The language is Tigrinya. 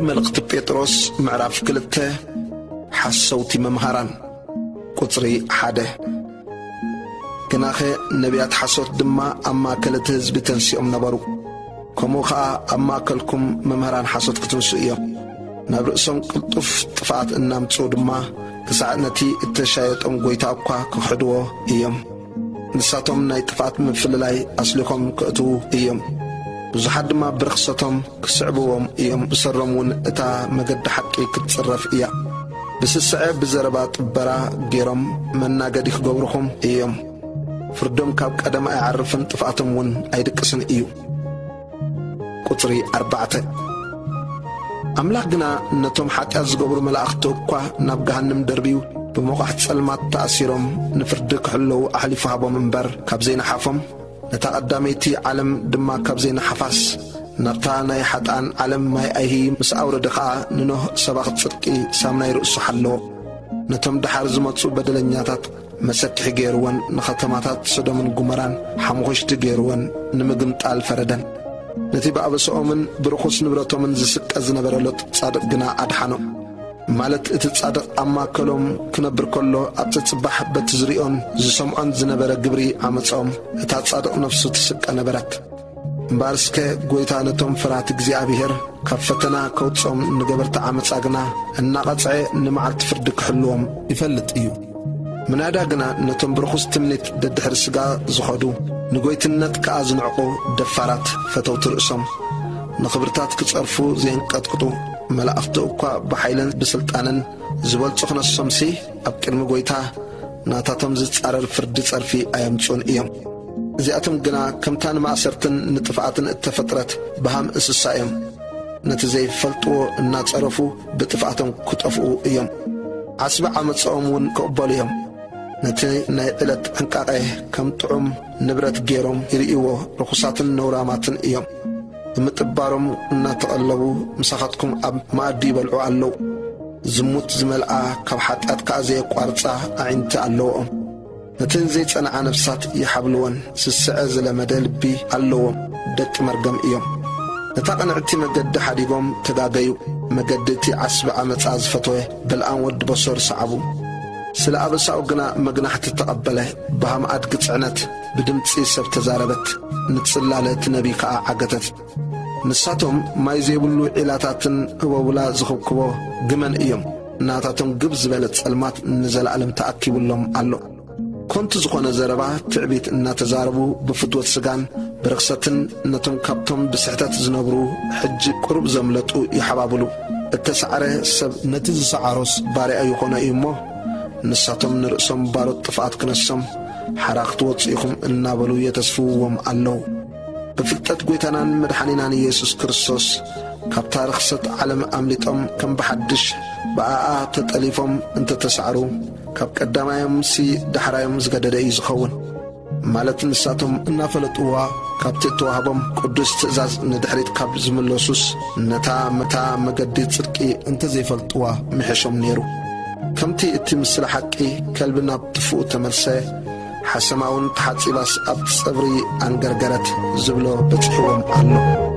መልእኽቲ ጴጥሮስ ምዕራፍ ክልተ። ሓሰውቲ መምሃራን። ቁጽሪ ሓደ። ግናኸ ነቢያት ሓሶት ድማ ኣብ ማእከል እቲ ህዝቢ ተንሲኦም ነበሩ። ከምኡ ኸኣ ኣብ ማእከልኩም መምህራን ሓሶት ክትንሱ እዮም። ናብ ርእሶም ቅልጡፍ ጥፍኣት እናምጽኡ ድማ፣ ክሳዕ ነቲ እተሻየጦም ጐይታ እኳ ክኽሕድዎ እዮም። ንሳቶም ናይ ጥፍኣት ምፍልላይ ኣስሊኾም ከእትዉ እዮም። ብዙሓት ድማ ብርኽሰቶም ክስዕብዎም እዮም። ብሰሮም እውን እታ መገዲ ሓቂ ክትጽረፍ እያ። ብስስዐ ብዘረባ ጥበራ ገይሮም መናገዲ ክገብሩኹም እዮም። ፍርዶም ካብ ቀደም ኣይዓርፍን፣ ጥፍኣቶም እውን ኣይድቅስን እዩ። ቁጽሪ ኣርባዕተ። ኣምላኽ ግና ነቶም ሓጢኣት ዝገብሩ መላእኽቲ እኳ ናብ ገሃንም ደርብዩ፣ ብመቑሕ ጸልማት ተኣሲሮም ንፍርዲ ክሕለዉ ኣሕሊፉ ሃቦም እምበር፣ ካብ ዘይነሓፎም፣ ነታ ቀዳመይቲ ዓለም ድማ ካብ ዘይነሓፋስ፣ ናብታ ናይ ሓጥኣን ዓለም ማይ ኣይሂ ምስ ኣውረደ ኸኣ፣ ንኖህ ሰባኺ ጽድቂ ሳምናይ ርእሱ ሓለዎ። ነቶም ደሓር ዝመጹ በደለኛታት መሰክሒ ገይርወን፣ ንኸተማታት ሰዶምን ጉመራን ሓሙኽሽቲ ገይርወን፣ ንምግምጣል ፈረደን። ነቲ ብኣበስኦምን ብርኹስ ንብረቶምን ዝስቀ ዝነበረ ሎጥ ጻድቕ ግና ኣድሓኖ። ማለት እቲ ጻድቕ ኣብ ማእከሎም ክነብር ከሎ፣ ኣብቲ ጽባሕ በቲ ዝሪኦን ዝሰምዖን ዝነበረ ግብሪ ዓመጾም፣ እታ ጻድቕ ነፍሱ ትስቀ ነበረት። እምበኣር እስከ ጐይታ ነቶም ፈራህቲ እግዚኣብሄር ካብ ፈተና ከውጽኦም፣ ንገበርቲ ዓመጻ ግና እናቐጽዐ ንመዓልቲ ፍርዲ ክሕልዎም ይፈልጥ እዩ። ምናዳ ግና ነቶም ብርኹስ ትምኒት ደድሕሪ ስጋ ዝኸዱ፣ ንጐይትነት ከኣ ዝንዕቑ ደፋራት ፈተውቲ ርእሶም፣ ንኽብርታት ክጸርፉ ዘየንቀጥቅጡ መላእኽቲ እኳ ብሓይልን ብስልጣንን ዝበልጹ ክነሶምሲ፣ ኣብ ቅድሚ ጐይታ ናታቶም ዝጻረር ፍርዲ ጸርፊ ኣየምጹን እዮም። እዚኣቶም ግና ከምታ ንማእሰርትን ንጥፍኣትን እተፈጥረት በሃም እንስሳ እዮም። ነቲ ዘይፈልጥዎ እናጸረፉ ብጥፍኣቶም ክጠፍኡ እዮም። ዓስቢ ዓመጾኦም እውን ክቕበሉ እዮም። ነቲ ናይ ዕለት ዕንቃቐ ከም ጥዑም ንብረት ገይሮም ይርእይዎ፣ ርኹሳትን ነውራማትን እዮም። ብምጥባሮም እናተቐለቡ ምሳኻትኩም ኣብ መኣዲ ይበልዑ ኣለዉ። ዝሙት ዝመልኣ፣ ካብ ሓጢኣት ከኣ ዘየቋርጻ ኣዒንቲ ኣለዎም። ነተን ዘይጸንዓ ነፍሳት ይሓብልወን፣ ስስዐ ዝለመደ ልቢ ኣለዎም፣ ደቂ መርገም እዮም። ነታ ቅንዕቲ መገዲ ሓዲጎም ተጋገዩ፣ መገዲ እቲ ዓስቢ ዓመጻ ዝፈተወ በልኣም ወዲ በሶር ሰዓቡ። ስለ ኣበሳኡ ግና መግናሕቲ ተቐበለ፣ ብሃም ኣድጊ ጽዕነት ብድምጺ ሰብ ተዛረበት፣ ንጽላለ እቲ ነቢይ ከኣ ዓገተት። ንሳቶም ማይ ዘይብሉ ዒላታትን ህቦብላ ዝኽብክቦ ግመን እዮም። ናታቶም ግብ ዝበለ ጸልማት ንዘለኣለም ተኣኪቡሎም ኣሎ። ኮንቱ ዝኾነ ዘረባ ትዕቢት እናተዛረቡ ብፍትወት ስጋን ብርኽሰትን ነቶም ካብቶም ብስሕተት ዝነብሩ ሕጂ ቁሩብ ዘምለጡ ይሓባብሉ። እተሳዕረ ሰብ ነቲ ዝሰዓሮስ ባርያ ይኾኖ እዩ እሞ፣ ንሳቶም ንርእሶም ባሮት ጥፍኣት ክነሶም ሓራ ክትወጹ ኢኹም እናበሉ የተስፍውዎም ኣለዉ። ብፍልጠት ጐይታናን መድሓኒናን ኢየሱስ ክርስቶስ ካብታ ርኽሰት ዓለም ኣምሊጦም ከም ብሓድሽ ብኣኣ ተጠሊፎም እንተተሳዕሩ፣ ካብ ቀዳማዮምሲ ዳሕራዮም ዝገደደ እዩ ዝኸውን። ማለት ንሳቶም እናፈለጥዋ ካብቲ እተዋህቦም ቅዱስ ትእዛዝ ንድሕሪት ካብ ዝምለሱስ፣ ነታ መታ መገዲ ጽድቂ እንተዘይፈልጥዋ ምሕሾም ነይሩ። ከምቲ እቲ ምስለ ሓቂ ከልቢ ናብ ጥፍኡ ተመልሰ፣ ሓሰማ እውን ተሓጺባስ ኣብ ጸብሪ ኣንገርገረት ዝብሎ በጺሕዎም ኣሎ።